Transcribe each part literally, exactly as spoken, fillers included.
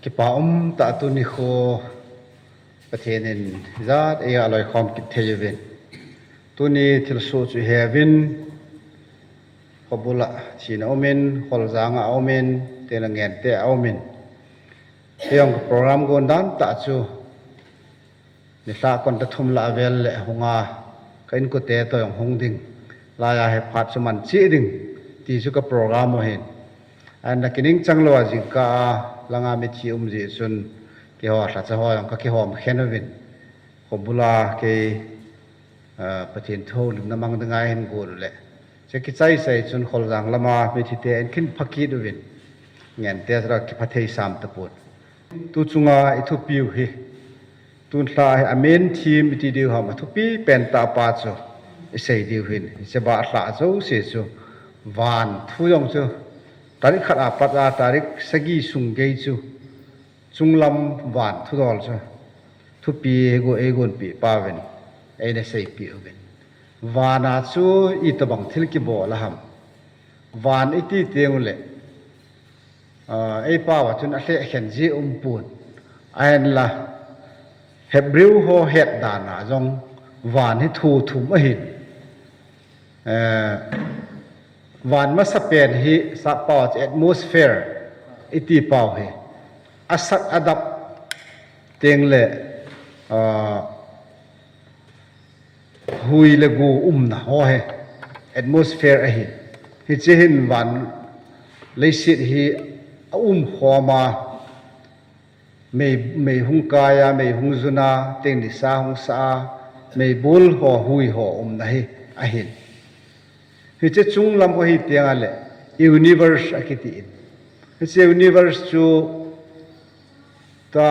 Kipa um tah tuni kho Pathen in ijat ei a loikhom kit thei uvin. Tuni thilsoh chu iheuvin, khobul a thina umin, kholjang a umin, tena ngente a umin. Hiong ka program gon dan tah chu nilhah konta thum lah a vel le hunga ka inkote toh jong hung ding. Laiya hi phat chu man cheh ding ti chu ka program u ahin. Ahinla kiningchang lou a jingkah a langa mithi um jeh chun keiho lhacha ho jong ka kihom khen uvin. Khobul a kei, ah, Pathen thu houlimna mang dinga hin gon u le. Che kichai chai chun kholjang lama mithite in khin phakit uvin. Ngente chu kiphathei sam tapon. Tu chunga i thupiu hi. Tun lha hi a main theme i ti diu ham a thupi pen tah pa chu i sei diu hin. Hiche bah lha jouse chu van thu jong chu tarik khat a pat a tarik sagi sung gei chu chunglam van thudol chu thupi ei gon, ei gonpeh pa uvin, eina seipeh uvin. Van a chu itobang thil kibol a ham. Van i ti teng u le, ah, ei pao a chun a lheh khen ji um pon. Ahinla, Hebrew ho het dan a jong van hi thu thum ahin. Eh, van masapen hi sap pao a chu atmosphere i ti pao hi. A sat a dap teng le, ah, hui le go umna ho hi atmosphere ahi. Hiche hin van leiset hi a umkhom a, mei, mei hung kai a, mei hung jun a, teng nisa hung sa a, meibol ho, hui ho umna hi ahin. Hiche chunglam ho hi teng a le universe a kiti in. Hiche universe chu ta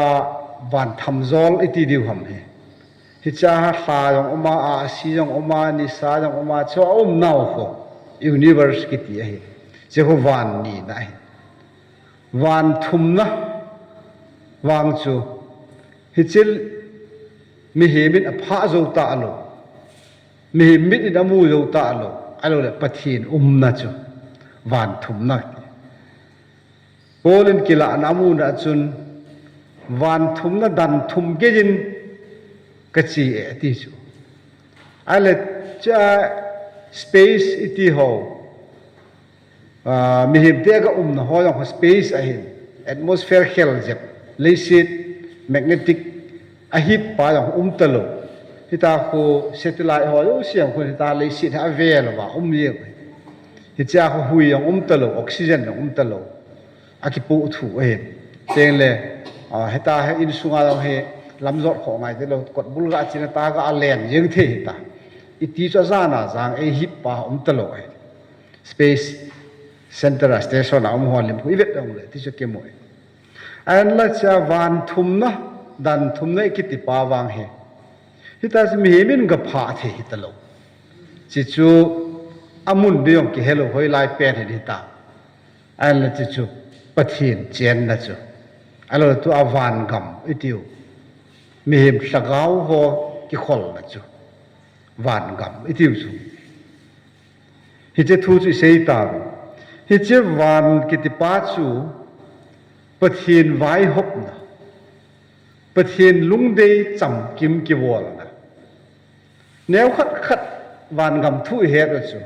van thamjol i ti diu ham hi. Hiche a lha jong um a, ahsi jong um a, nisa jong um a, chu a umnau kho universe kiti ahi. Che kho van nina ahi. Van thumna vang chu hiche mihem in a phah jou talou. Mihem mit in a mu jou talou. Ahilou le Pathen umna chu van thumna. Paul in kilahna a muna chun van thumna dan thum gei in ka che e ati chu. Ahile cha space i ti ho. Ah, mihem te ka umna ho jong space ahin, atmosphere khel jep, leiset magnetic a hip pa jong um talou. Hita khu satellite ho jouse jong khu hita leiset a vel uva um jeng. Hiche a khu hui jong um talou, oxygen jong um talou. A kipu thu ahin. Teng le, ah, hita hi insunga jong hi lamjot kho ngai talou, kot bul ga china ta ga len jeng thei hita. I ti chu a jana jang ei hip pa um talou ahin. Space Center a station a um ho lim khu i vet dong le, ti chu kimu e. Ahinla cha van thumna, dan thumna i kiti pa vang hi. Hita chu mihem in ga phah thei hita lou. Chi chu a mun ding jong kihe lou hoilai pen hin hita. Ahinla chi chu Pathen chenna chu. Ahilou le tua van gam i tiu. Mihem lhagao ho kikholna chu. Van gam i tiu chu. Hiche thu chu i sei tauve. Hiche van kiti pa chu Pathen vaihopna, Pathen lungdei chamkim kibolna. Neo khat khat van gam thu i het u chu.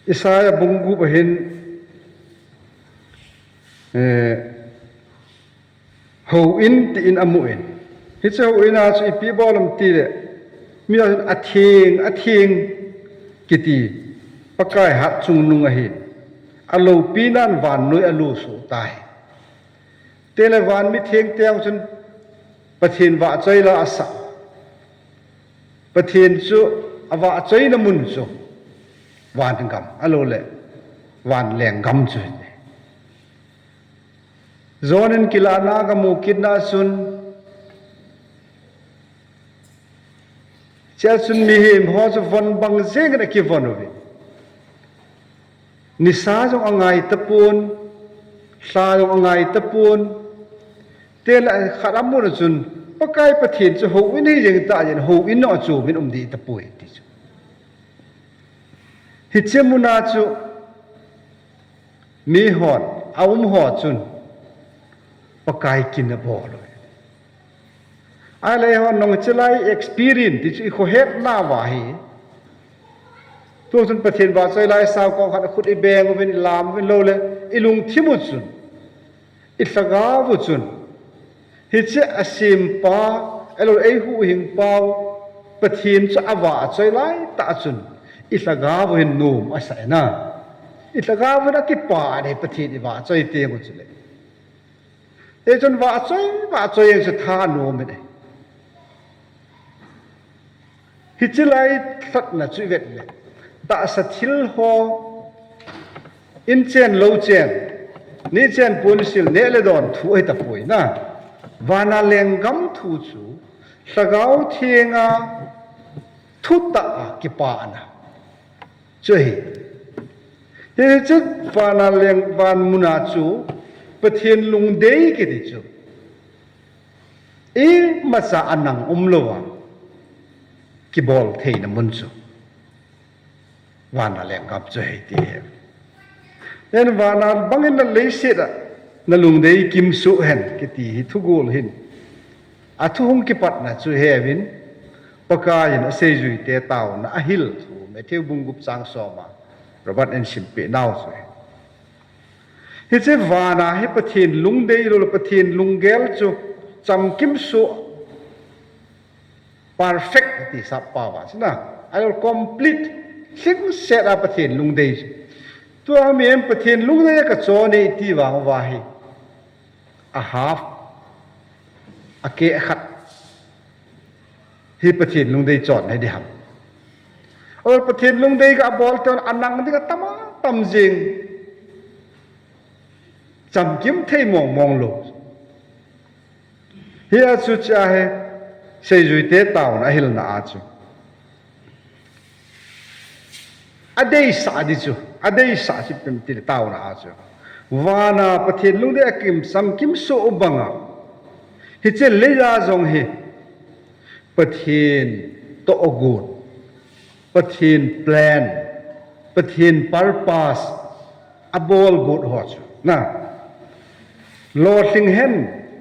Isaiah bung gup a hin, eh, Houin tin amun. Hiche houin a chu ipi bol ham ti le, mi a chun atheng, atheng kiti, Pakai hatchungnung ahin. Alopi nan vannoi alusuh tai. Tele van mitheng teng chun Pathen vahchoi la asa. Pathen chu avahchoina mun chu vangam, ahilou le vanlenggam chu. John in kilahna a gamu kitna chun, chea chun mihem ho chu von bang jengin akivon uve. Nisa jong angai tapon, lha jong angai tapon, tele khat amun chun, Pakai Pathen chu houin hi jeng ta jeng, houin jong achom in um deh tapoi ti chu. Hiche muna chu, mihon, aum ho chun, Pakai kin abol u. Ahile hon nung chilai experience ti chu i khohetna uva hi. Tuchun Pathen vahchoi lai sao kong khat khut i beng uvin, i lam uvin lou le, i lungthim u chun, i lhagao u chun, hiche a sempa, ahilou le ei huhhingpa u, Pathen chu a vahchoi lai tah chun, i lhagao u hin nom a sa e na. I lhagao u hin a kipa a nei Pathen i vahchoi teng u chule. Hichun vahchoi, vahchoi jeng chu tha nom in e. Hiche lai lhatna chu i vet le. Tahsa thil ho, in chen lou chen, ni chen pun sil neh le don thu ahi tapoi na. Vana lenggam thu chu, Lhagao Thenga thutah a kipana. Chu ahi. Hiche vana leng van muna chu Pathen lungdei kiti chu. Imacha a nang umlouva kibol theina mun chu. Vana lenggam chu ahi ti ahi. Nen vana bangin na leiset a na lungdei kimsoh hen kiti hi thugol hin. A thu hung kipatna chu ahi vin, Pakai in a seijuite taona a hil thu, Matthew bung gup chang som a, Robert in simpeh nau chu ahi. Hiche vana hi Pathen lungdei lou le Pathen lunggel chu chamkimsoh, perfect ti sap pao a chu na. Ahilou le complete, lhingset a Pathen lungdei chu. Tua mihem Pathen lungdei a ka chon e ti vang uva hi. A half, a keh khat hi Pathen lungdei chon ahi ding ham. Ahilou le Pathen lungdei ga bol teng a nang ding a tam a tam jing. Chamkim thei mong mong lou. Hia chu chia hi seijuite taona a hilna a chu. A deisah di chu, a deisah chu ipi ham itile taona a chu. Vana Pathen lungdei a kim chamkimsoh u banga. Hiche leiya jong hi Pathen tohgon, Pathen plan, Pathen purpose, a bol got ho chu. Na. Lolhing hen,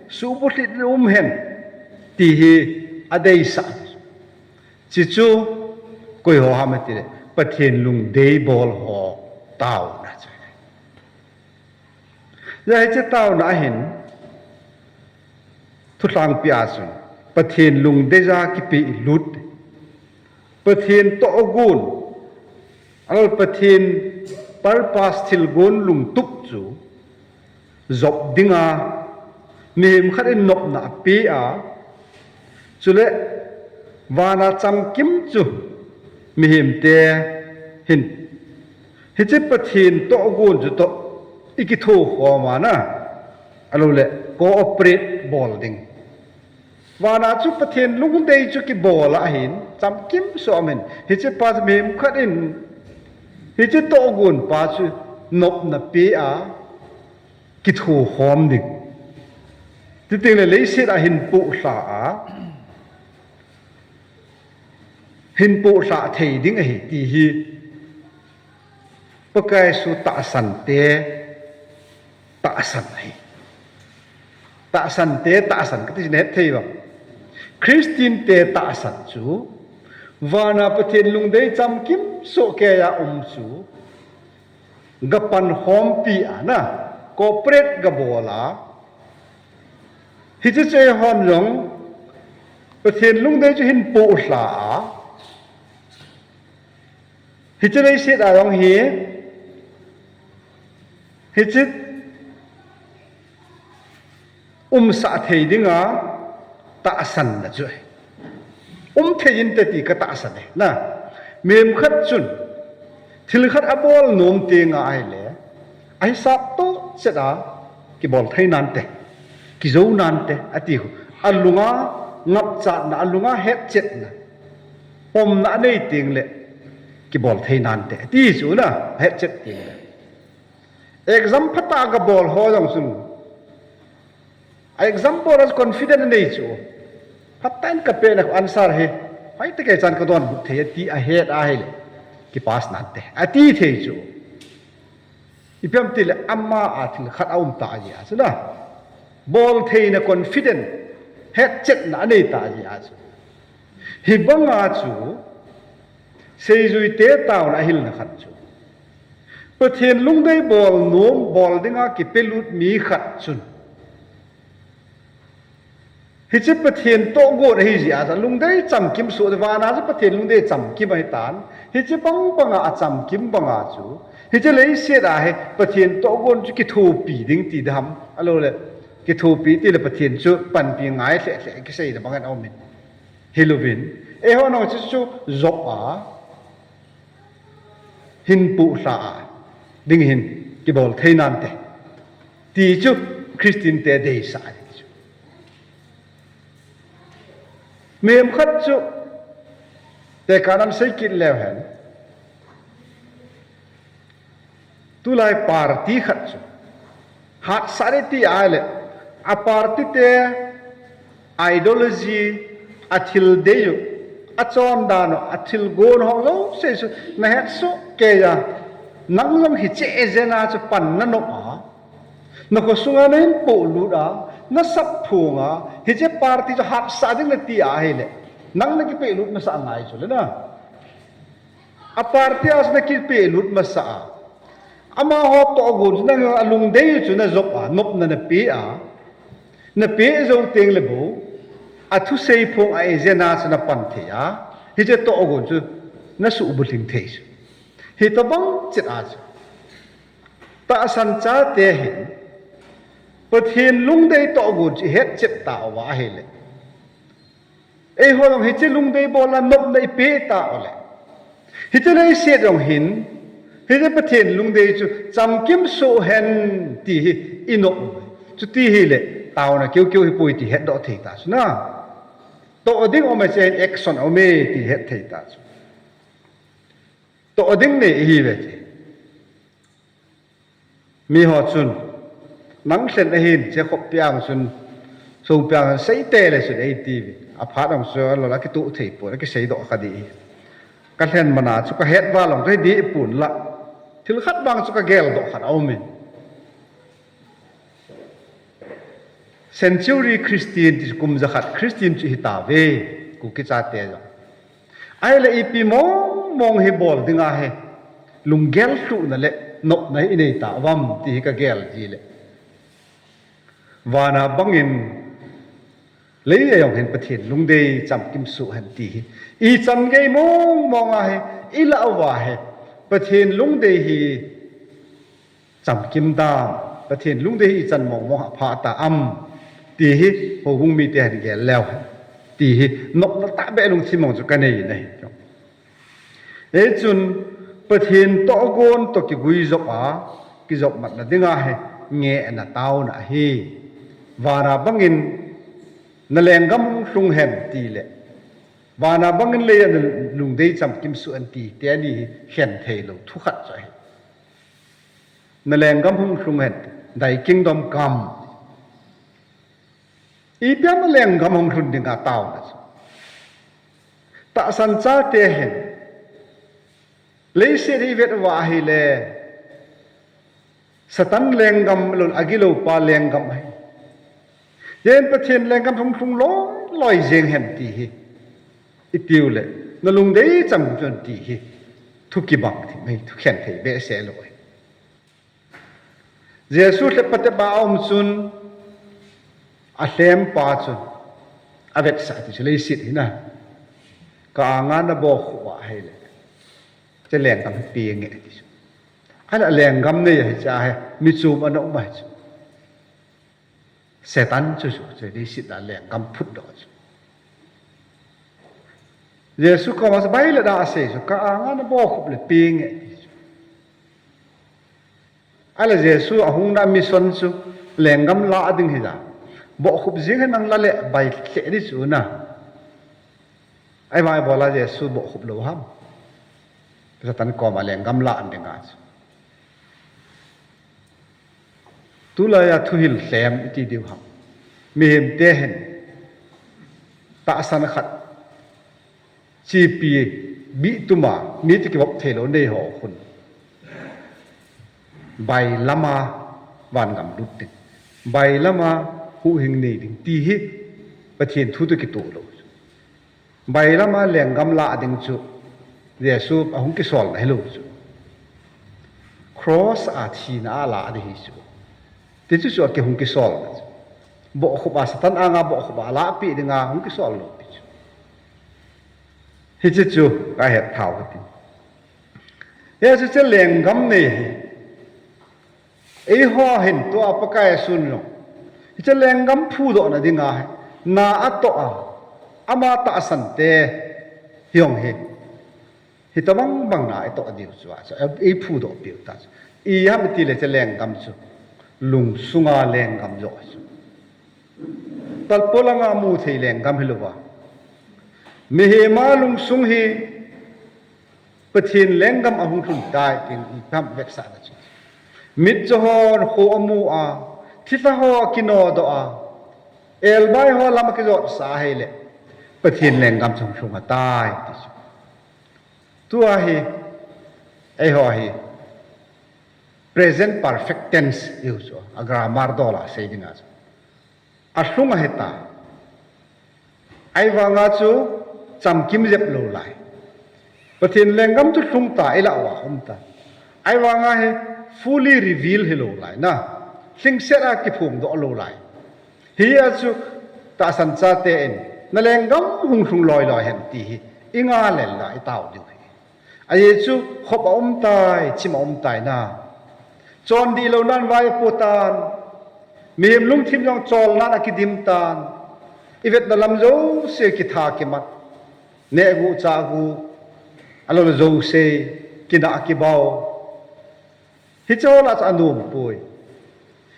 suhbulhit um hen, ti hi a deisah. Chuchu, koi ho ham itile, Pathen lungdei bol ho taona chu. Hijeh a hiche taona a hin, thulhangpi a chun, Pathen lungdei a kipe lut. Pathen tohgon, ahilou le Pathen purpose thilgon lungtup chu, jop dinga, mihem khat in nopna ape a, chule vana chamkim chu, mihemte hin. Hiche Pathen tohgon chu toh, i kitho khom a na, ahilou le cooperate bol ding. Vana chu Pathen lungdei chu kibol a hin, chamkimsoh a um in. Hiche pa chu mihem khat in, hiche tohgon pa chu nopna pe a, kitho khom ding. Chuteng le leiset a hin pohlha a, hin pohlha thei ding ahi ti hi. Pakai Jesu tahsan te, tahsan ahi. Tahsan te, tahsan kati chu nahet thei uvem. Christian te tahsan chu, vana Pathen lungdei chamkimsoh keiya um chu, ga pankhompi a na, cooperate ga bol a, hiche chu eihon jong, Pathen lungdei chu hin pohlha a, hiche leiset a jong hi, hiche umsah thei dinga tahsanna chu ahi. Um thei inte ti ka tahsan ahi. Na, mihem khat chun, thil khat abol nom tenga ahile, ahisap toh chet a, kibol thei nante, kijou nante, ati khu. Alunga ngapchatna, alunga hetchetna, pomna anei tengle, kibol thei nante, ati chu na, hetchet tengle. Exam phatah a ga bol ho jong chun, a exam bol a confident anei chu. Phatah in ka pehna answer hi, hoitah kei chan ka donbut thei ati ahet ahile, kipass nante, ati thei chu. Ipi ham itile ama a thil khat aum ta jeh a chu na. Boltheina confident, hetchetna anei ta jeh a chu. Hibanga chu, seijuite taona ahilna khat chu, Pathen lungdei bol nom, bol dinga kipelut mi khat chun, hiche Pathen tohgon ahi jeh a chu, lungdei chamkim soh, vana chu Pathen lungdei chamkim ahitan. Hiche bang banga achamkim banga chu, hiche leiset a hi Pathen tohgon chu kithopi ding ti dam, alole, kithopi tile Pathen chu panpi ngai lheh lheh kiseina bangin aumin. Hilouvin, eiho nang chu chu Job a hin puhla a ding hin kibol thei nante, ti chu Christian te deisah ahi chu. Mihem khat chu, tekah nan sei kit leu hen, tulai party khat chu hatsah ding ti ahile, a party te ideology, athil dei u, achondan u, athilgon ho jouse chu nahet soh keiya, nang jong hiche agenda chu pan nanop a, nakho sunga nahin polut a, nasap phonga, hiche party chu hatsah ding nati ahile, nang nakipehlut masah ngai chu le na. A party a chu nakipehlut masah a, amaho tohgon chu nang alungdei chu najop a, nopna nape a, napeh jou tengle bou, athusei phong, a agenda chu napan thei a, hiche tohgon chu nasuhbulhing thei chu. Hitobang chet a chu, tahsan chate hin Pathen lungdei tohgon chu ihetchet tauva ahile, eiho jong hiche lungdei bolna nopna ipeh taule, hiche leiset jong hin, hiche Pathen lungdei chu chamkim soh hen ti hi inop u. Chuti hile, taona keukeu hipoi ti hetdoh thei ta chu na. Toh ding aume, hiche hin action aume ti het thei ta chu. Toh ding nei ihiuve ti. Miho chun, nang lhen ahin, hiche khopi a chun, songpi a chun seite le chun eitiuvin, aphat jong chu alol akitoh theipon, akiseidoh kha ding. Kalhen mana chu kahet val jong chu hiding ponlang, thil khat vang chu kageldoh khat aumin. Century Christian ti chu kum jakhat Christian chu hitauve, Kuki chate jong. Ahile ipi mong mong hi bol dinga hi lunggel lhuhna le nopna hi inei tauvam ti hi kagel jile, vana bangin lei a jong hin Pathen lungdei chamkim soh hen ti hi ichan gei mong mong a hi ilah uva hi Pathen lungdei hi chamkim dam, Pathen lungdei hi ichan mong mong a pha ta am ti hi houbung mite hin gel leu hen ti hi nopna tahbeh lungthim mong chu kanei nahi. Hichun Pathen tohgon toh kiguijop a, kijopmatna dinga hi ngehna taona ahi. Vana bangin nalenggam hung lhung hen tile, vana bangin lei a nalungdei chamkim soh hen ti, ti ani hi khen theilou thu khat chu ahi. Nalenggam hung lhung hen, thy kingdom come. Ipi ham lenggam hung lhun dinga taona chu, tahsan chate hin leiset hi ivet uva ahile, Satan lenggam lou, agiloupa lenggam ahi. Jen Pathen lenggam hung lhung loi loi jeng hen ti hi itiu le, nalungdei chamkim soh hen ti hi thu kibang thei mai, thu khen thei behseh lou ahi. Jesu lhep patep a aum chun, alhempa chun avetsah ti chu, leiset hi na, ka anga nabohkhup ahile, hiche lenggam hi penge ti chu. Ahile lenggam nei a hiche a hi michom ana um ahi chu. Satan chu chu, chu leiset a lenggam phutdoh chu. Jesu koma chu bailet a asei chu, ka anga nabohkhup le penge ti chu. Ahile Jesu ahungna mission chu lenggam lah ding hija, bohkhup jeng hi nang lah le bai lheh ding chu na. Ahivang ibola Jesu bohkhup lou ham? Satan koma lenggam lah dinga chu. Tulai a thuhil lhem iti diu ham? Mihemte hin tahsan khat chepi bih tuma mite kivop theilou nei ho khun, bailama vangam lut ding, bailama huhhing nei ding ti hi Pathen thu toh kitoh lou chu. Bailama lenggam lah ding chu Jesu ahung kisolna hilou chu. Cross a thina a lah ding hi chu. Ti chu chu akihung kisolna chu. Bohkhup a Satan anga bohkhup a lahpeh dinga hung kisol lou pi chu. Hiche chu kahet thau kati. Hiche chu lenggam nei hi. Eiho hin tua Pakai Jesun jong hiche lenggam phudohna dinga hi na atoh a, ama tahsan te hiong hi, hitobang bang na itoh diu chu a chu eiphudoh piu ta chu. Ijeh ham itile hiche lenggam chu lungsunga lenggam joh chu. Talpalanga muthei lenggam hilouva, mihema lungsung hi Pathen lenggam ahung lhun tai tin ipi ham vetsahna chu. Mitcho hon kho amu a, thilha ho akinodoh a, elbai ho lam akijotsa ahile Pathen lenggam chu hung lhung ahitai ti chu. Tua hi, eiho hi present perfect tense ihiu chu, a grammar dol a sei dinga chu. Alhung ahitai. Ahivanga chu chamkim jep lou lai. Pathen lenggam chu lhung tai, ilah uva um tai. Ahivanga hi fully reveal hilou lai na. Lhingset a kiphongdoh lou lai. Hia chu tahsan chate in na lenggam hung lhung loi loi hen ti hi ingailel a itao diu hi. Ajeh chu khop aum tai, chim aum tai na. Chondih lounan vai apo tan. Mihem lungthim jong cholnan akidim tan. Ivetna lam jouse kitha kimat. Neh gu, chah gu, alou le jouse, kinah kibau. Hiche ho lah chu anom poi.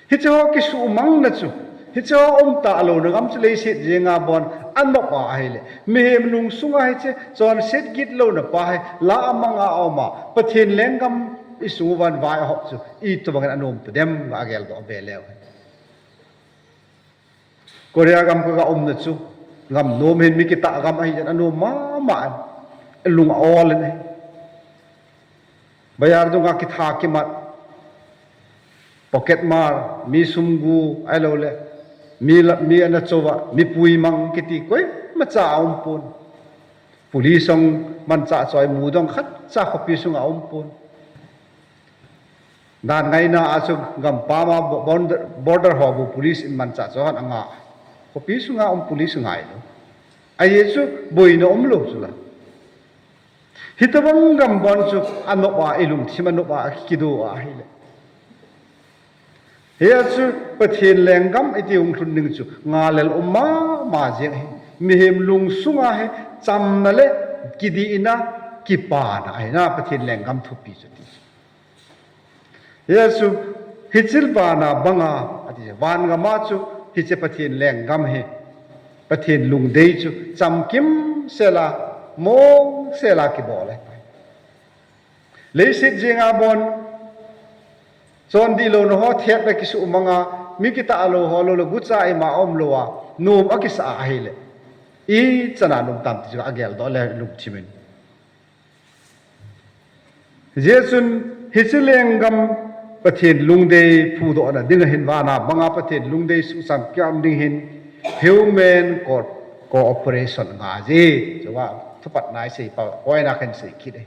Hiche ho kisuhmangna chu, hiche ho umtah louna gam chu leiset jenga bon anop a ahile, mihem lungsunga hiche chonset gitlouna pa hi lah a manga aum a, Pathen lenggam isung uva vai ahop chu itobangin anom tadem ga ageldoh ve leu hen. Korea gam kaga umna chu, gam nom hin mi kitah gam ahi jeh in anom mama in, lung a-ol in ahi. Bazar dunga kitha kimat, pocket mar, mi sum gu, ahilou le, mi la, mi ana chouva, mi puimang kiti koimacha aumpon. Police hung manchah choi mu dong khatcha khopi sunga aumpon. Dan ngaina a chu gampam a bo-, border, border ho bu police in manchah choi hon anga. Khopi sunga um police ngailou. Ajeh chu boina umlou chu la. Hitobang gam bon chu anop a, ilungthim anop a, akido a ahile. Hia chu Pathen lenggam iti hung lhun ding chu ngailel um mama jeng ahi. Mihem lungsunga hi chamna le kidihna, kipana ahina Pathen lenggam thupi chu ti chu. Hia chu hiche bana banga ati chu, van gama chu hiche Pathen lenggam hi, Pathen lungdei chu chamkim sela, mong sela kibol ahitai. Leiset jenga bon, chondih louna ho thetna kisuhmanga, mi kitah lou ho lou le gucha ima aumlou a, nom akisa a ahile, ichan a nom tam ti chu ageldoh le lungthim in. Hijeh chun hiche lenggam Pathen lungdei phudohna dinga hin vana banga Pathen lungdei suhchang kiam ding hin human co-, cooperation ngai e. Chuva thupatna isei pa, poina khen sei kit e.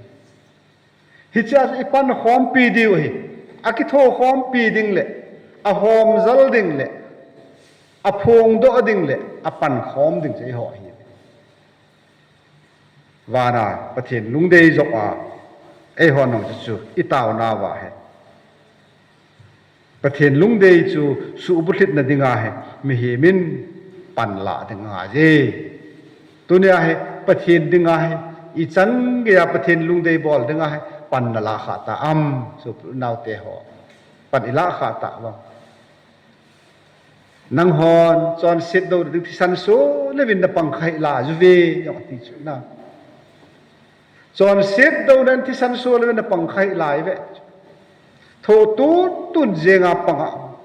Hichea chu ipankhompi diu ahi. Akithokhompi ding le, ahomjal ding le, aphongdoh ding le, apankhom ding chu eiho ahi. Vana Pathen lungdei joh a, eiho nung chu, chu itaonauva hi, Pathen lungdei chu suhbulhitna dinga hi mihem in panla ding angai e. Tunia hi Pathen dinga hi, ichan geiya Pathen lungdei bol dinga hi pan nala khah ta am, sopi unaote ho? Pan ilah khah ta am? Nanghon chonset douna ding thisan soh leuvin napang kha hih lai uve, jong ati chu na. Chonset douna in thisan soh leuvin napang kha hih lai uve. Thoh tuntun jenga panga,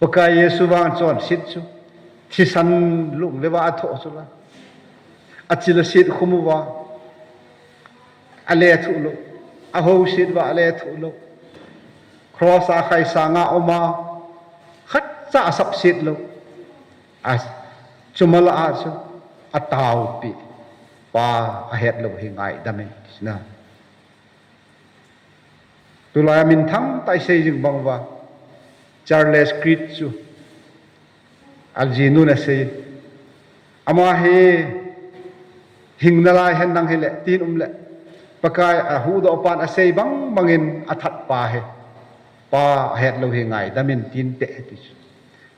Pakai Jesu vang chonset chu thisan lunglhaiva athoh chu la. Achil aset khum uva, alethuh lou. Ahouset uva alethuh lou. Cross a khaisanga auma, khatcha asapset lou. A, chuma lah a chu, ataopi, Pa ahet lou hi ngaidam in, tina. Tulai a minthang tah isei jing bang uva, Charles Kirk chu, ajinun asei. Ama hi hing nalai hen nang hile, tin um le. Pakai ahuhdoh pan asei bang bangin athat pa hi. Pa ahet lou hi ngaidam in tin te ti chu.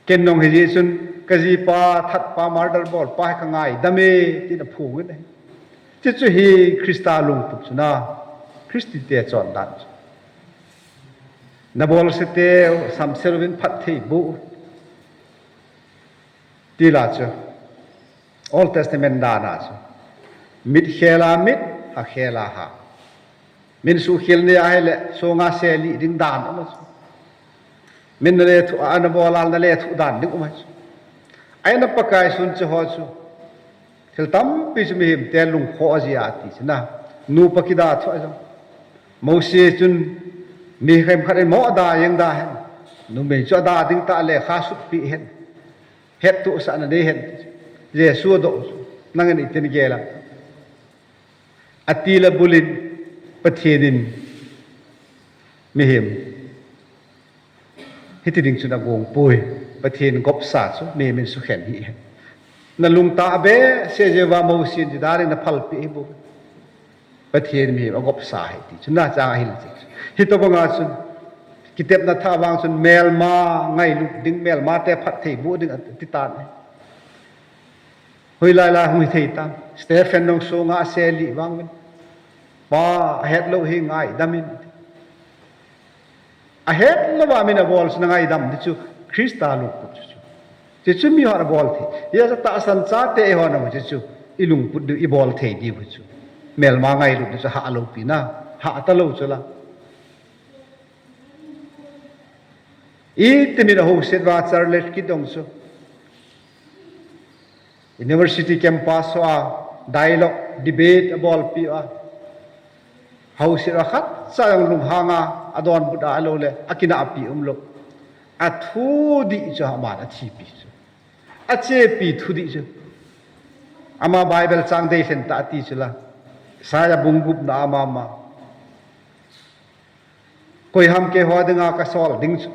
Ken nong hi jeh chun kajipa thatpa murder bolpa hi kangaidam e, tin aphong in ahi. Chuchu hi Christa lungtup chu na, Christian te chondan chu. Nabolse teu samsel uvin phatthei boh u. Tila chu, Old Testament dan a chu, mit khel a mit, ha khel a ha. Min suhkhel nei ahile, songa seli ding dan um a chu. Min nalethuh a, nabol a nalethuh dan ding um a chu. Ahin Pakai sun chu ho chu, thil tampi chu mihem te lungkhoh a jia ti chu na. Nupa kida thu a jong, Mose chun mi khem khat in mo ada jeng da hen. Numei chu ada ding tah le kha sutpi hen. Hettohsahna nei hen. Jesu adoh chu, nangin itin gel a? Atila bulin, Pathen in mihem hiti ding chun agong poi. Pathen gopsa chu mihem in sukhen hih hen. Nalungtah behseh jeh uva Mose in Juda ding naphalpeh hi bou. Pathen mihem agopsa ahi ti chu nachang ahil cheh. Hitobanga chun, kitepna thah vang chun melma ngailut ding, melma te phatthei boh ding ati tan ahi. Hoilai lai hung hithei tam. Stephen nong songa aseli vang uvin, Pa ahet lou hi ngaidam in. Ahet louva min abol chu nangaidam ding chu Christa lungtup chu chu. Chuchu mihon abol thei. Hijeh chun tahsan chate eihon a chu chu ilungput diu, ibol thei diu chu. Melma ngailut diu chu hah loupi na. Hah talou chu la. Itimin ahouset uva Charles Kirk dong chu, university campus hoa dialogue, debate abolpi uva, houset uva khatcha jong lunghanga adonbut a ahilou le akinahpi umlou. Athudih chu aman athipi chu. Achepi thudih chu. Ama Bible chang deilhen tah ati chu la. Isaiah bung gupna a ama ama, Koiham keiho dinga kasol ding chu,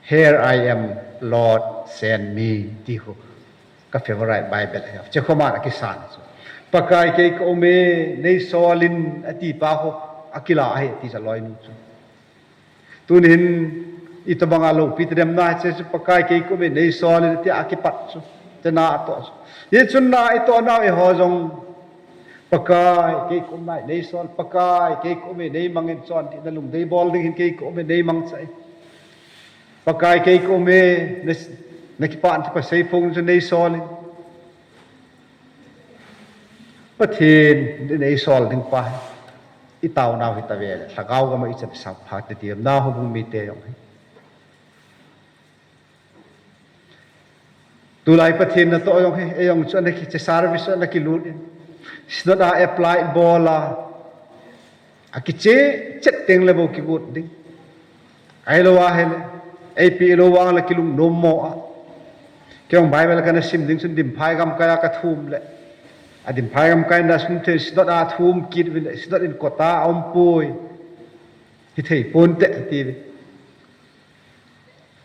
Here I am, Lord, send me, ti khu ka favorite Bible ahi. Chekhoma akisan chu, Pakai kei kaume, neisolin ati pa khu akila ahi ti chu aloinu chu. Tuni hin itobanga loupi tadem na hiche chu, Pakai kei kaume, neisolin tia akipat chu, chena atoh chu. Hichun na itoh nau eiho jong, Pakai kei kaume, neisol, Pakai kei kaume, neimangin chonsetna lungdei bol ding hin kei kaume, neimangcha in. Pakai kei kaume, na, nakipah thupha seiphong chu neisolin. Pathen in eisol ding pa hi itaonau hitave le, lhagao gama ichan sang pha tadem na houbung mite jong hi. Tulai Pathen natoh jong hi, eijong chu ana kiche service ana kilut in, Synod a apply bol a, akiche chet teng le bou kigot ding. Ahilou ahile, eipeh lou vang le kilungnom mo a. Keijong Bible kana sim ding chun Dimphai gamkai a kathum le, a Dimphai gamkai na sum thei Synod a thum kit uvin le, Synod in quota aumpoi. Hithei ponte atiuvin.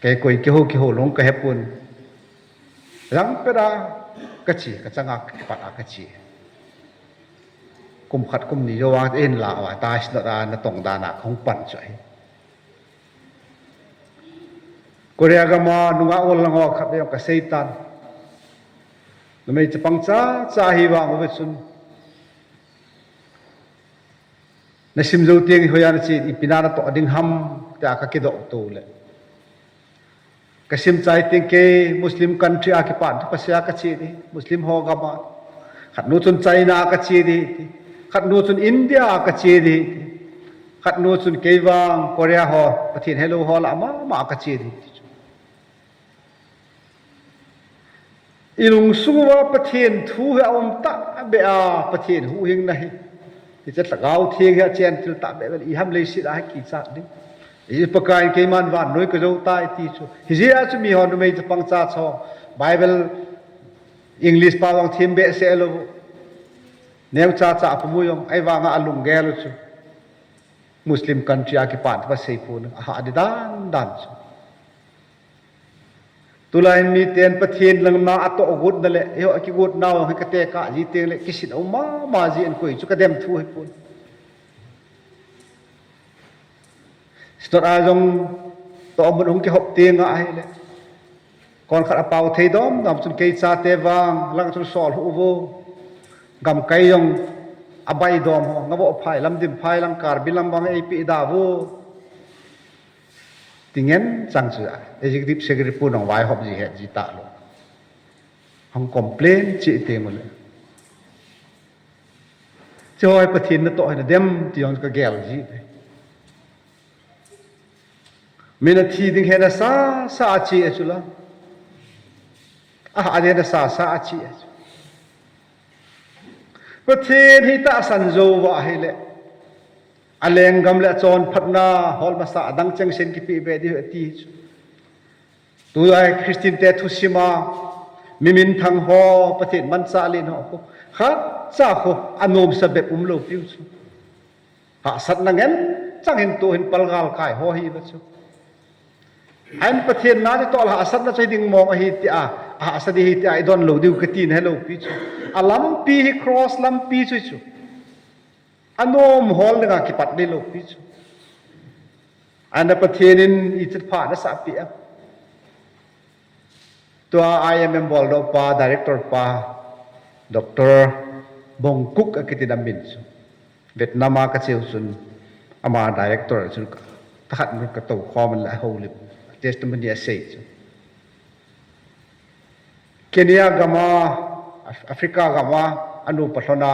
Kei koi kihou, kihou lou kahepon. Jangpet a kache, kachanga kipat a kache. Kum khat kum ni jouva einla uva, ta Synod a natong dan a kahung pan chu ahi. Korea gama nungah ol lang ho khat vei jong kaseitan. Numei chapang chacha hivang uve chun, nasim jou teng hoiya nache, ipi na natoh ding ham, tia kakidoh to le, kasim chai teng kei Muslim country a kipat thupha seia kache ding, Muslim ho gama. Khatnu chun China a kache ding ti, khatnu chun India a kache ding ti, khatnu chun kei vang Korea ho, Pathen helou ho lah a mama a kache ding ti chu. Ilungsung uva Pathen thu hi aum tahbeh a, Pathen huhhingna hi, hiche Lhagao Theng hi achen til tahbeh vel, iham leiset a hi kichat ding. Pakaiyin keiman vannoi kajou tai ti chu. Hijeh a chu mi ho numei chapang chacho Bible English pao jong them behseh lou. Neocha cha apu mu jong ahivanga alunggel u chu Muslim country a kipan thupha seipon ahah di dan dan chu. Tulai hin miten Pathen lungna atoh gotna le eiho kigot nau hi katekah ji teng le kisin um mama ji in koi chu kadem thu hipon. Sitot a jong tohmun hung kihop teng ahile, konkhat apao thei dom dom chun kei chate vang lang chun sol hu uvo. Gamkai jong abai dom ho, Ngavoh phai, Lumdim phai lang, Karbi lam vang eipeh da uvo. Ti ngen chang chu a, Executive Secretary pu nong vaihop ji het ji talou. Hung complain cheh teng ule, hiche ho hi Pathen natoh hi nadem ti jong kagel ji. Min athi ding hena sasa ache a chu la. Ahah ding hena sasa ache a chu. Pathen hi tahsan jou uva ahile, alenggam le achonphatna hol masa adang chengsen kipeh be diu ati chu. Tulai Christian te thusima, mi minthang ho, Pathen manchah len ho khu, khatcha khu anomsa bep umlou piu chu. Hahsatna ngen chang hin tuhin palgalkai ho hiuva chu. Ahin Pathen na chu toh le hahsatna chu hiding mong ahi tia, ahahsa ding ahi tia idon lou diu kati nahi lou pi chu. Alampi hi cross lampi chu chu. Anom hol dinga kipat neilou pi chu. Ahin Pathen in ichat pha nasah peh a. Tua I M M boldoh pa, director pa, Doctor Bongkuk akiti na min chu. Vietnam a kacheu chun ama director chun ka, thakhat mun katoukhom le ahoulim, testimony asei chu. Kenya gama, Af-, Africa gama, anupa lhona,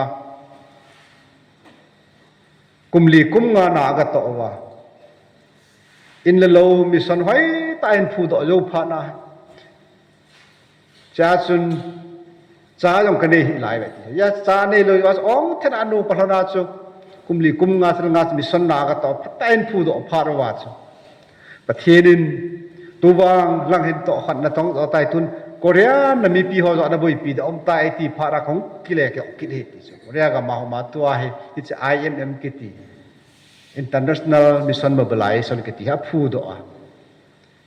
kum li kum nga na agatoh uva. In le lou mission hoitah in phudoh jou phat na. Chua chun, cha jong kanei hih lai ve ti. Hia cha neilou, ong then anupa lhona chu, kum li kum nga thil nga chu mission na agatoh, phatah in phudoh phat uva chu. Pathen in, tuvang lang hin tohkhat natong jo tai tun, Korea na mipi ho jo naboipi da um tai ti phat a kahung kile kit hi ti chu. Korea gama huma tua hi, hiche I M M kiti, International Mission Mobilization kiti hi aphudoh a.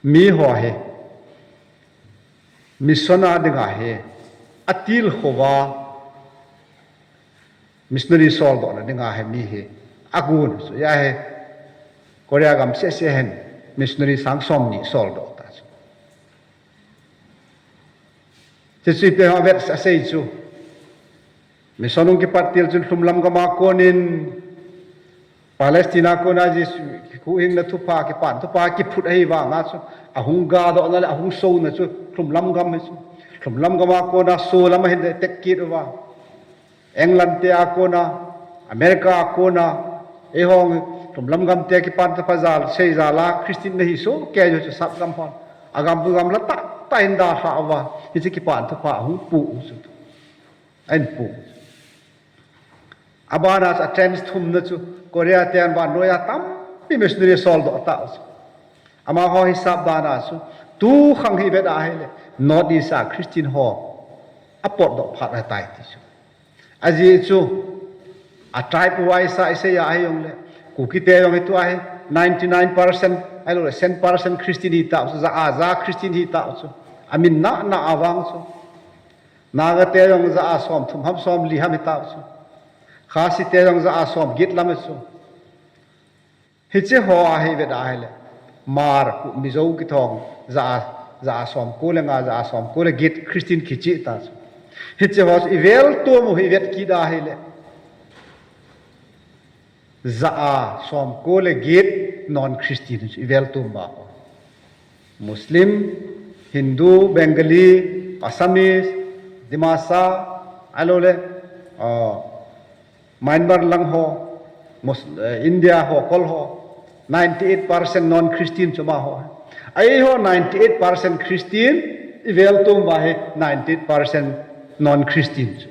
Mi ho hi, mission a dinga hi, atilkhouva, missionary soldohna dinga hi mi hi, agon chu, hia hi, Korea gam sese hin, missionary sang somni soldoh ta chu. Hiche chu ipi ham avet asei chu. Mission hung kipat til chun lhumlam gama konin, Palestine a kona Jesu huhhingna thupha, kipan thupha kiphut ahi vanga chu, ahung gadohna le ahung souna chu lhumlam gam hi chu. Lhumlam gama kona solam ahin attack kit uva. England te a kona, America a kona, eiho lhumlam gam te kipan thupha jal, sei jal a Christian nahi sohkei jong chu sap gam hon, agam pu gam la tahtah in dalhah uva, hiche kipan thupha ahung pu u chu. Ahin pu. Abana chu a chance thumna chu Korea te an vannoiya tampi missionary soldoh tau chu. Amaho hisap bana chu tukhang hi vet ahile North East a Christian ho apotdoh phat ahitai ti chu. Ajeh chu a tribe wise a isei a hijongle, Kuki te jong hi tua hi ninety nine percent, ahiloule cent percent Christian hitau chu, ja a ja Christian hitau chu. Amin na na a vang chu. Naga te jong ja a somthum ham somli ham hitau chu. Khasi te jong ja a somget lam hi chu. Hiche ho a hi vet ahile, Hmar, Mizo kithong, ja a, ja a somko le nga, ja a somko le get Christian kicheh ta chu. Hiche ho chu ivel tom u hi vet kit ahile, ja a somko le get non Christian chu ivel tom uva ho. Muslim, Hindu, Bengali, Assamese, Dimasa, ahiloule, ah, Myanmar lang ho, Mus-, eh, India ho, kol ho, ninety eight percent non-Christian chu amaho. Eiho ninety eight percent Christian, ivel tom uva hi ninety eight percent non-Christian chu.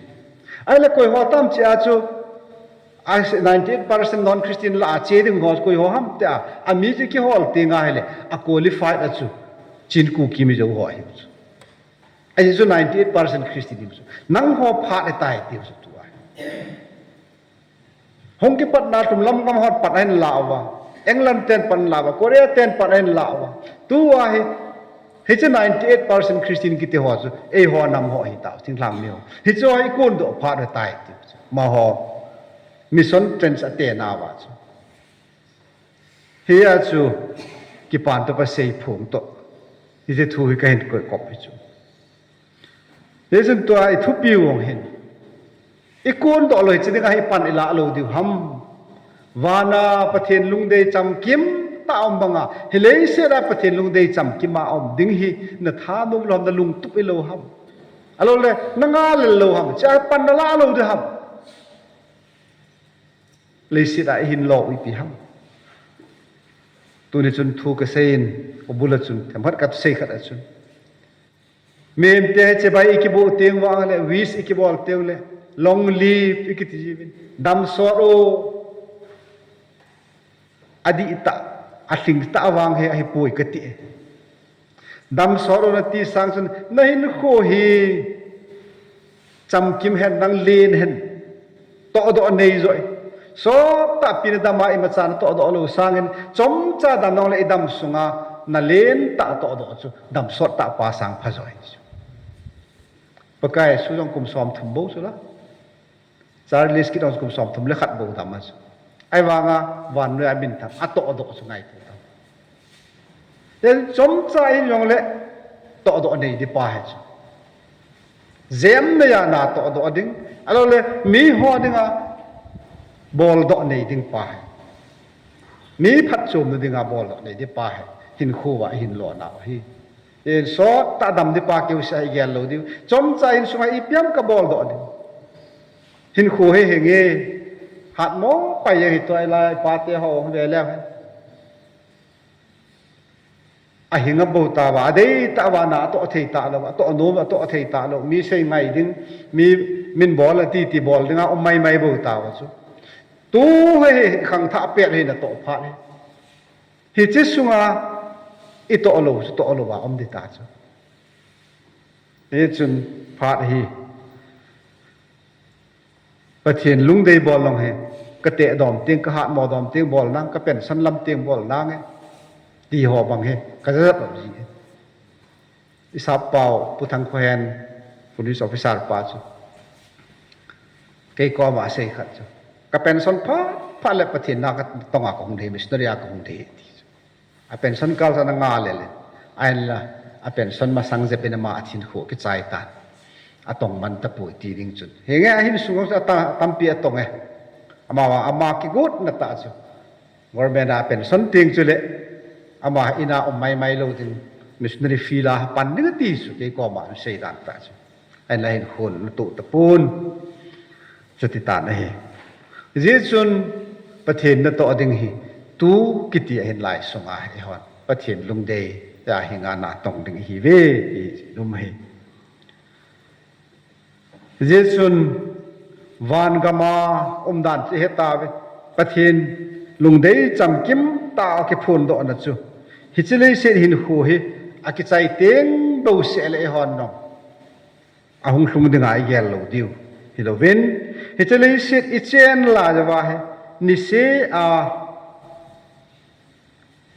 Ahile koi ho tam chea chu, A ninety-eight percent non-Christian lah a che ding ho koi ho ham tia, ami chu kihol teng ahile, a qualified a chu Chin Kuki Mizo ho ahi chu. Ahi chu ninety-eight percent Christian ding chu. Nangho phat ahitai tiu chu tua. Hung kipatna tum lam gam hon pat ahin la uva. England ten pat la uva. Korea ten pat ahin la uva. Tua hi, hiche ninety-eight percent Christian kiti ho chu, eiho nam ho ahi tau, thinglhang mi ho. Hiche ho i kondoh phat ahitai tiu chu. Amaho mission trench a te nauva chu. Hia chu kipan toh pasei phong toh. Hiche thu hi kahin koi kop hi chu. Hichun tua i thupi u hin, i kondoh lou hiche dinga hi pan i lah lou diu ham. Vana Pathen lungdei chamkim tah a um banga, hi leiset a Pathen lungdei chamkim a um ding hi na thanom lou ham, na lungtup i lou ham. Ahilou le, na ngalel lou ham. Hiche a pan na lah lou diu ham. Leiset a i hin lou ipi ham. Tuni chun thu kasei in, u bul a chun, themkhat kasei khat a chun. Mihem te chibai i kiboh teng vang le, wish i kibol teng le, long live i kiti jiuvin. Damsot o, adih tah, alhing tah vang hi ahipoi kati e. Damsot o nati sang chun, na hinkho hi chamkim hen, nang len hen, tohdoh nei joh e. Sot tah pi na dam a imacha na tohdoh lou sangin, chomcha dam nong le i dam sunga, na len tah tohdoh chu, damsot tah pa sang pha joh e. Pakai Jesu jong kum somthum bou chu la. Charles Kirk jong kum somthum le khat bou dam a chu. Ahivanga, vannoi a minthang, atohdoh chu ngaito tau. Hichun chomcha in jong le tohdoh nei ding pa hi chu. Jem nei a na tohdoh ding, ahilou le miho dinga boldoh nei ding pa hi. Mi phatchomna dinga boldoh nei ding pa hi. Hinkho a i hin lona u hi. Hichun sot tah dam ding pa keu seh a i gel lou diu. Chomcha in sunga ipi ham ka boldoh ding. Hinkho hi hinge. Hatmo pai jeng hi tua i lai pa te ho ve leu hen. Ahing a bou tauva, adei tauva na atoh thei talou, atoh nom, atoh thei talou, mi sei ngai ding, mi min bol a titi bol dinga um maimai bou tauva chu. Tu hi khangthah pet hi na toh phat hi. Hiche sunga i toh lou, chu toh lou a um ding ta chu. Hichun phat hi. Pathen lungdei bol long hi, ka teh dom teng, ka hatmo dom teng bol nang, ka pension lam teng bol nang e. Ti ho bang hi, ka jajap lou ji e. I sap pau, Pu Thangkhohen, police officer pa chu. Kei koma asei khat chu. Ka pension phat, phat le Pathen na ka tonga ka hung dei, missionary a ka hung dei ti chu. A pension kal sa na nga le le. Ahinla, a pension masang jep in ama a thin khu kichai tan. Atong man tapoi ti ding chun. Hinge ahin sung sa ta, tampi atong e. Ama, ama kigotna tah chu. Government a pension teng chule. Ama ina um maimai lou ding. Missionary field a pan ding ati chu. Kei koma sei dan tah chu. Ahinla hinkho na toh tapon. Chuti tan ahi. Hijeh chun Pathen natoh ding hi tu kiti a hin lai sunga hi hon. Pathen lungdei a hinga natong ding ihiuve ti lum ahi. Hijeh chun van gama umdan chu ihetauve. Pathen lungdei chamkim tah a kiphondohna chu. Hiche leiset hinkho hi akichai teng bou seh le ihon nong. Ahung lhung dinga igel lou diu. Hilouvin, hiche leiset ichen lai uva hi, niseh a,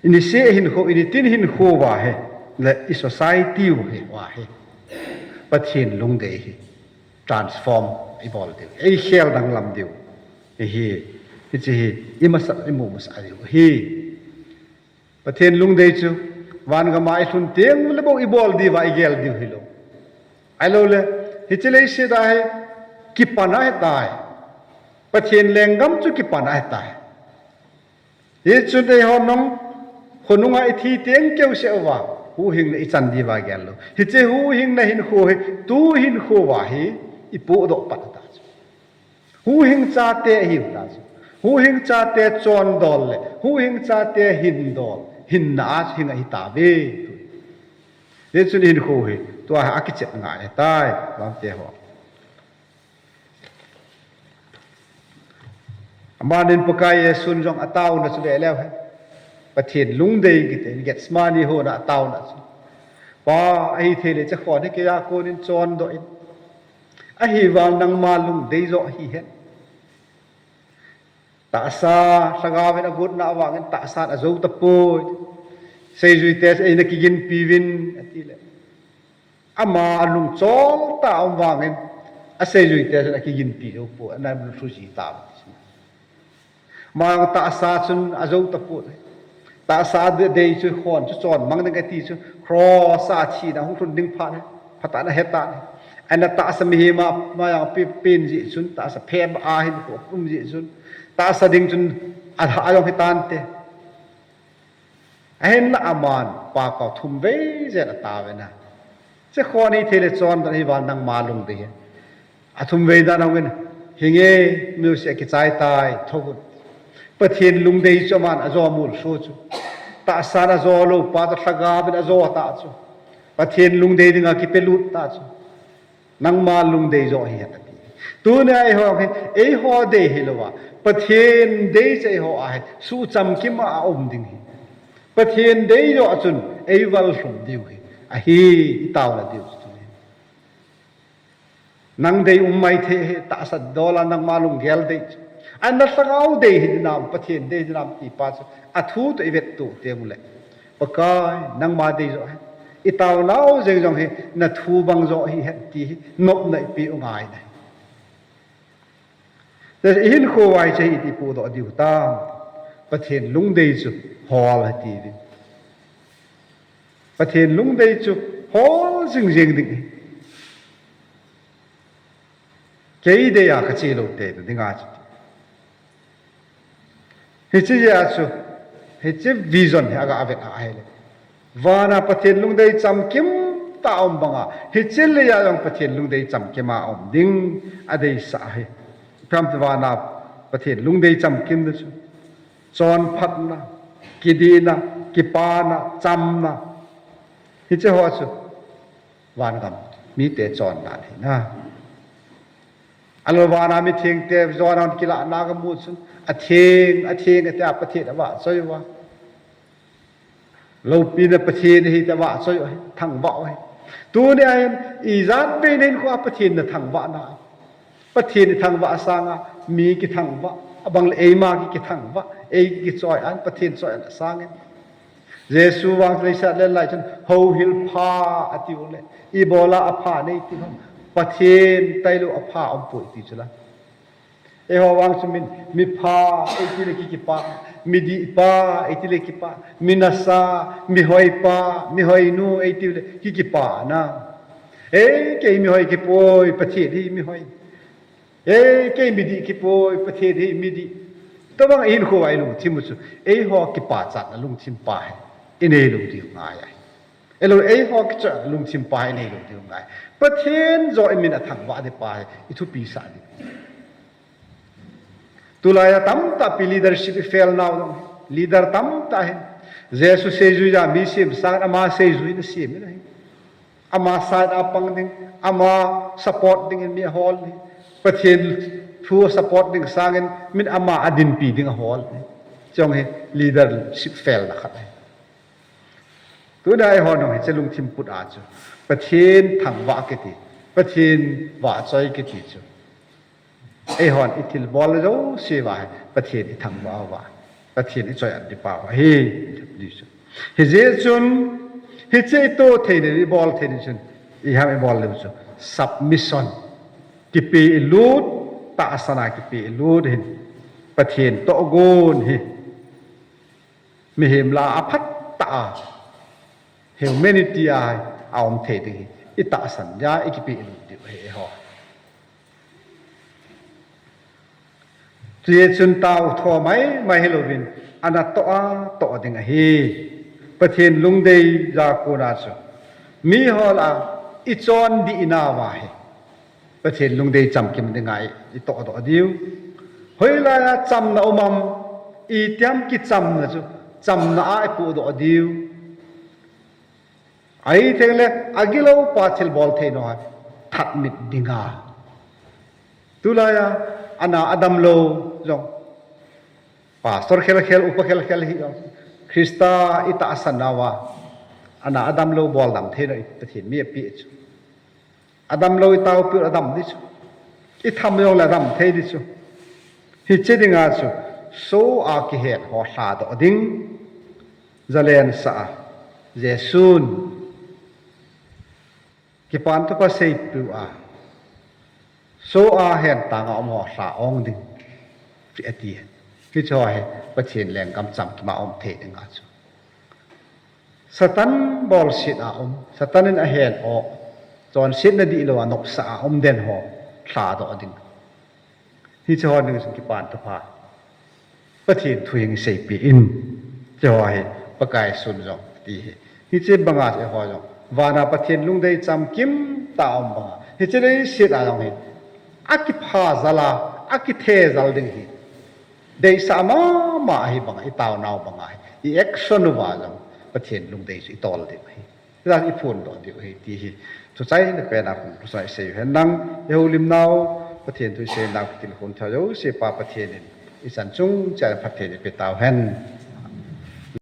niseh hinkho, initin hinkho uva hi, le i society u hi, uva hi. Pathen lungdei hi, transform ibol diu. Eikhel danglam diu. Hi, hiche hi, imasah, imu masah diu. Hi. Pathen lungdei chu, van gama ilhun teng le bou ibol diuva igel diu hilou. Ahilou le, hiche leiset a hi, kipan ahitai. Pathen lenggam chu kipan ahitai. Hichun eihon nong, khonunga ithi teng keu seh uva, huhhingna ichan diuva gel lou. Hiche huhhingna hinkho hi, tu hinkho uva hi, ipohdoh pat ta chu. Huhhing chate ihiu ta chu. Huhhing chate chondol le, huhhing chate hindol, hinna a hing ahitauve. Hichun hinkho hi, tua hi akichep ngai ahitai, vangte ho. Amanin Pakai Jesun jong ataona chu ve leu hen. Pathen lungdei kiti, Gethsemane hon ataona chu. Pa, ahithei le hiche khon hi keija konin chondoh in. Ahivang nangma lungdei joh hihen. Tahsa, lhagaovin agotna avangin tahsan ajou tapoi. Seijuite eina kiginpi uvin, ati le. Ama alung chol tah a um vangin, aseijuite chun akiginpi jou poi, ana lungthim ji tauve. Ama tahsa chun ajou tapoi. Tahsa dei chu khon chu chon mang ding ati chu, cross a thina hung lhun ding phat hi, phatah in ahe tan ahi. Ahin tahsa mihem a, ama jong pi, pen jeh chun, tahsa phem a hin ko um jeh chun, tahsa ding chun, a, ajong hitante. Ahinla aman, Pa koma thum vei jen ataovin a. Hiche khon hi thei le chondoh in ahivang nangma lungdei hihen. Athum vei dan a hungin, hinge, music kichai tai, thou un. Pathen lungdei chu aman ajo mul so chu. Tahsan ajo lou pa chu lhagaovin ajo tah chu. Pathen lungdei dinga kipelut tah chu. Nangma lungdei joh hihen ati. Tunia eiho hi, eiho dei hilouva, Pathen dei chu eiho a hi suhchamkim a aum ding ahi. Pathen dei joh chun eival lhum diu ahi. Ahi, itaona diu chu tuni. Nang dei um maithei ahi, tahsa dol a nangma lunggel dei chu. Ahinla lhagao dei hi dinam, Pathen dei dinam ti pa chu athu toh ivettoh teng uleh, Pakai, nangma dei joh hihen. Itaonau jeng jong hi nathu bang joh hihen ti hi nopna ipeh u ngai ahi. Ihinkhouva hiche hi iti pohdoh diu hitam? Pathen lungdei chu hol hitiuvin. Pathen lungdei chu hol jingjing ding ahi. Kei dei a kache lou te dinga chu. Hiche jeh a chu, hiche vision hi aga vet a ahile, vana Pathen lungdei chamkim tah a um banga, hiche leiya jong Pathen lungdei chamkim a um ding adeisah ahi. Ipi ham itile vana Pathen lungdei chamkimna chu chonphatna, kidihna, kipana, chamna, hiche ho chu vangam mite chondan ahi na. Ahilou vana mithengte, Johan a kilahna kamu chun, atheng, atheng atia Pathen avahchoi uva. Loupina Pathen ahi tia avahchoi u ahi, thangvah u ahi. Tunia hin, ijat vei nahinkhoa Pathen nathangvah na. Pathen ithangvah sanga, mi kithangvah, abang le eima ki kithangvah, ei kichoi an, Pathen choi an asangin. Jesu vang chu leiset a alen lai chun, houhil pha atiu le, ibola apha nei ti ham? Pathen tailou apha aumpoi ti chu la. Eiho vang chu min, mipha eiti le ki kipa, midihpa eiti le kipa, minasa, mihoipa, mihoinu eitiu le ki kipa na. Ei, kei mihoi kipoi, Pathen hi mihoi. Ei, kei midih kipoi, Pathen hi midih. Tobang ihinkhoa ilungthim u chu, eiho kipachatna lungthim pa hi inei lou diu ngai ahi. Ahilou, eiho kicha lungthim pa hi inei lou diu ngai. Pathen joh in min athangvah ding pa hi ithupisah ding. Tulai a tamtah pi leadership ifail nau jong, leader tamtah hin Jesu seijui a mi sem sangin ama seijui in asem in ahi. Ama side a pang ding, ama support dingin mi ahol ahi. Pathen thu support ding sangin min ama a dinpi ding ahol ahi. Chujong hi leadership failna khat ahi. Tuna eihon jong hiche lungthim put a chu Pathen thangvah kiti, Pathen vahchoi kiti chu eihon ithilbol jouse uva hi Pathen ithangvah uva, Pathen ichoi-at ding pa uva ahi, ti chu. Hijeh chun, hiche itoh theina, ibol theina chun, iham ibol diu chu, submission. Kipe ilut, tahsan a kipe ilut hin, Pathen tohgon hi mihem lah a aphat tah a, humanity a aum thei ding hi itahsan dia ikipe ilut diu ahi eiho. Hijeh chun tao tho maimai hilouvin, ana toh a toh ding ahi. Pathen lungdei a kona chu, miho lah a ichondih nauva hi Pathen lungdei chamkim dinga i, itohdoh diu. Hoilai a chamna um am, itiham kichamna chu, chamna a ipohdoh diu. Ahitheng le, agilou pa thilbol thei nau a thatmit dinga. Tulai a, ana adam lou jong, Pastor khelkhel, upa khelkhel hi jong, Christa itahsan nauva, ana adamlou bol dam theina Pathen mi apeh chu. Adamlou itaopiu adam ding chu. Itham jongle adam thei ding chu. Hiche dinga chu, soh a kihet ho lhadoh ding, zalensah a, Jesun Kipan Thupha seipeh a, soh a hentanga um ho lha-ong ding, ati. Hicheho hi Pathen lenggam chamkima um thei dinga chu, Satan bolset a um, Satan in ahen o, chonsetna dihlou a nopsah a um den ho lhadoh ding. Hicheho ding chun Kipan Thupha, Pathen thu hi seipeh in, hicheho hi Pakai sun jong ati hi. Hiche banga eiho jong vana Pathen lungdei chamkim tah a um banga, hiche leiset a jong hi akipha jal a, akithe jal ding hi deisah mama ahi banga, itaonau banga hi i action uva jong Pathen lungdei chu itol diu ahi. Hijeh a iphondoh diu ahi ti hi thuchai le pena kon kusai sei hen lang, ihoulimnau, Pathen thu iseinau, kitilkhouna jouse Pa Pathen in ichan chung cheh a phatthei eipeh tauhen.